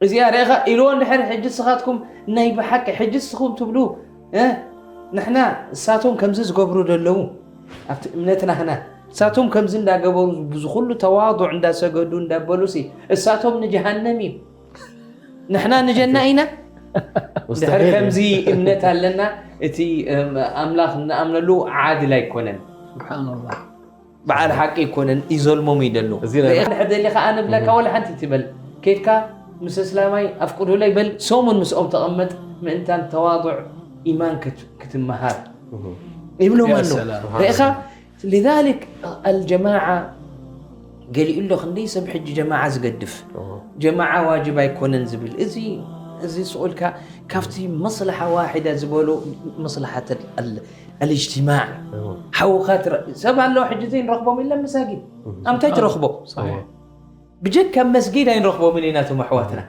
እዚኣ ርኢኻ ኢልዎ እንድሕር ሕጂ ንስኻትኩም ናይ ብሓቂ ሕጂ ንስኹም ትብሉ ንሕና እሳቶም ከምዚ ዝገብሩ ዘለዉ ኣብቲ እምነትና ህና እሳቶም ከምዚ እንዳገበሩ ብዝኩሉ ተዋضዕ እንዳሰገዱ እንዳበሉ ሲ እሳቶም ንጀሃነም እዩ ንሕና ንጀና ኢና ድሕር ከምዚ እምነት ኣለና እቲ ኣምላኽ እንኣምነሉ ዓድል ኣይኮነን ስብሓንላህ በዓል ሓቂ ኣይኮነን ይዘልሞም ይደሉ እዚ ናይ- ሕደሊ ከዓ ንብለካ ወላ ሓንቲ ትበል ኬድካ ምስ እስላማይ ኣፍቅዱለይ በል ሰሙን ምስኦም ተቐመጥ ምእንታን ተዋضዕ ኢማን ክት- ክትመሃር ይብሎም يا ኣሎ سلام. ርኢኻ لذلك الجماعة ገሊኡ ኣሎ ክንደይ ሰብ ሕጂ ጀማዓ ዝገድፍ ጀማዓ ዋጅብ ኣይኮነን ዝብል እዚ እዚ ስኡልካ ካብቲ መስለሓ ዋሒዳ ዝበሎ መስለሓት ኣልእጅትማዕ ሓውኻ ትረ- ሰብ ኣለዎ ሕጂ ዘይንረኽቦም ኢለ መሳጊድ ኣምታይ ትረኽቦ صحيح ብጀካ መስጊድ ኣይንረኽቦምን ኢና እቶም ኣሕዋትና